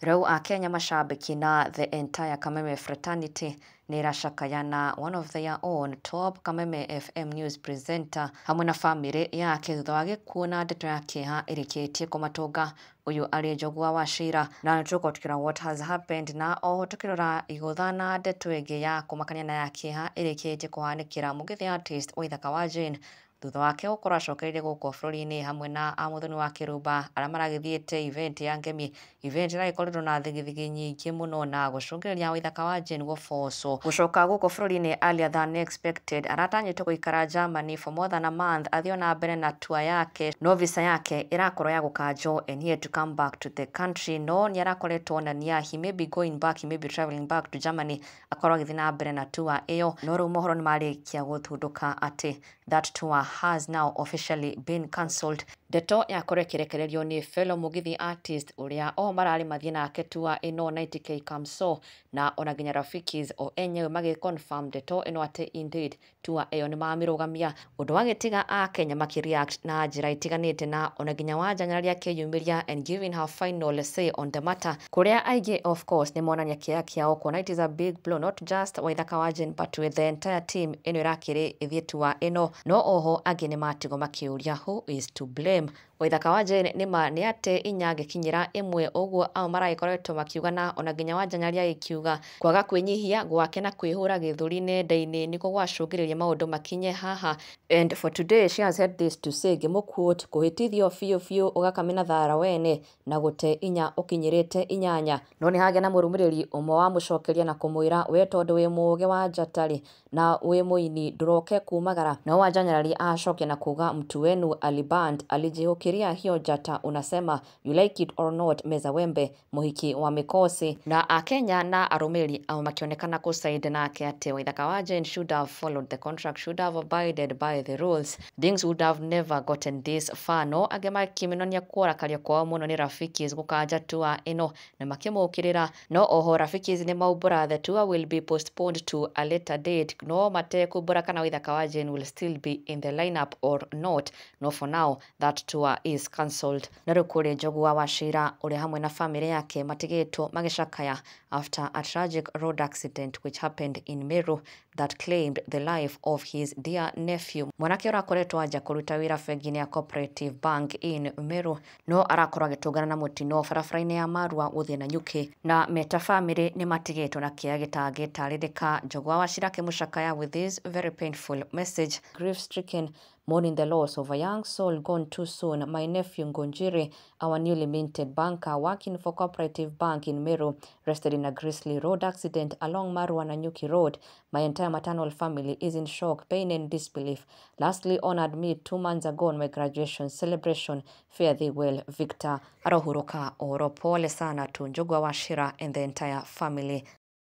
Rĩu Akenya mashabiki na the entire Kameme fraternity nĩ ĩracakaya na one of their own top Kameme FM news presenter hamwe na family yake thutha wa gĩkuũ na ndeto ya kĩeha ĩrĩkĩtie kũmatũnga. Ũyũ arĩ Njũgũa wa Cira na nĩtũgũkorwo tũkĩrora what has happened, na oho tũkĩrora igũtha na ndeto ĩngĩ ya kũmakania na ya kĩeha ĩrĩkĩtie kũhanĩkĩra Mũgĩthi artist Waithaka wa Jane thutha wake gũkorwo acokereirie gũkũ bũrũri-inĩ hamwe na Amuthoni wa Kĩrumba arĩa maragĩthiĩte event ya Ngemi, event ĩragĩkorirwo na thigithigi nyingĩ mũno na gũcũngĩrĩria Waithaka wa Jane gũbocwo gũcoka gũkũ bũrũri-inĩ earlier than expected. Aratanyĩtwo gũikara Germany for more than a month athiĩ na mbere na tour yake, no visa yake ĩrakorwo ya gũkanjwo and he had to come back to the country. No nĩ arakoretwo onania he may be going back, he may be traveling back to Germany akorwo agĩthiĩ na mbere na tour ĩyo. No rĩu mohoro nĩ marĩkia gũthundũka atĩ that tour has now officially been cancelled. Ndeto yakorwo ĩkĩrekererio nĩ fellow Mũgithi artist ũrĩa oho mararĩ mathiĩ nake tour ĩno, 90K Kamso, na ona nginya Rafikis o enyewe magĩ confirm ndeto ĩno atĩ indeed tour ĩyo nĩ mamĩrũgamia, ũndũ wagĩtiga Akenya makĩreact na njĩra itiganĩte, na ona nginya Wanja Nyarari akĩyumĩria and giving her final say on the matter, kũrĩa aingĩ of course nĩ monania kĩeha kĩao kuona it is a big blow not just Waithaka wa Jane but with the entire team ĩno ĩrakĩrĩ ĩthiĩ tour ĩno. No oho angĩ nĩ matigwo makĩũria who is to blame. Waithaka wa Jane nĩma nĩ atĩ inya angĩkinyĩra ĩmwe ũguo amwe maragĩkoretwo makiuga, na ona nginya Wanja Nyarari agĩkiuga kwaga kwĩnyihia gwake na kwĩhũra gĩthũri nenda-inĩ nĩkuo gwacũngĩrĩria maũndũ makinye haha. And for today she has had this to say, ngĩmũquote: "Kũhĩtithio biũ biũ ũgakamena thara wene na gũte inya ũkinyĩrĩte inyanya." No nĩ hagĩa na mũrũmĩrĩri ũmwe wamũcokeria na kũmwĩra, "We tondũ wĩ mũũgĩ wa njata-rĩ na wĩ mũini ndũroke kumagara." No Wanja Nyarari acokia na kuga, "Mtu wenu aliband alijihukiria hiyo njata, unasema you like it or not, meza wembe mũhiki wa mĩkosi." Na Akenya na arũmĩrĩri amwe makĩonekana kũside nake atĩ Waithaka wa Jane should have followed the contract, should have abided by the rules, things would have never gotten this far. No angĩ makĩmenania kũrakario kwao mũno nĩ Rafikis gũkanja tour ĩno na makĩmũkĩrĩra. No oho Rafikis nĩ maumbũra the tour will be postponed to a later date, no matekumbũra kana Waithaka wa Jane will still be in the lineup or not. No for now that tour is cancelled. Na rĩu kũrĩ Njũgũa wa Cira ũrĩa hamwe na famĩlĩ yake matigĩtwo magĩcakaya after a tragic road accident which happened in Meru that claimed the life of his dear nephew. Mwanake ũrakoretwo anja kũruta wĩra bengi-inĩ ya Cooperative Bank in Meru, no arakorwo agĩtũngana na mũtino barabara-inĩ ya Marua gũthiĩ Nanyuki, na meta famĩlĩ nĩ matigĩtwo na kĩeha gĩtangĩtarĩrĩka. Njũgũa wa Cira akĩmũcakaya with this very painful message: "Grief stricken, mourning the loss of a young soul gone too soon. My nephew Ngunjiri, our newly minted banker working for Cooperative Bank in Meru, rested in a grisly road accident along Marua Nanyuki Road. My entire maternal family is in shock, pain and disbelief. Lastly honored me 2 months ago on my graduation celebration. Fare thee well, Victor." Arohuruka oro. Pole sana to Njũgũa wa Cira and the entire family.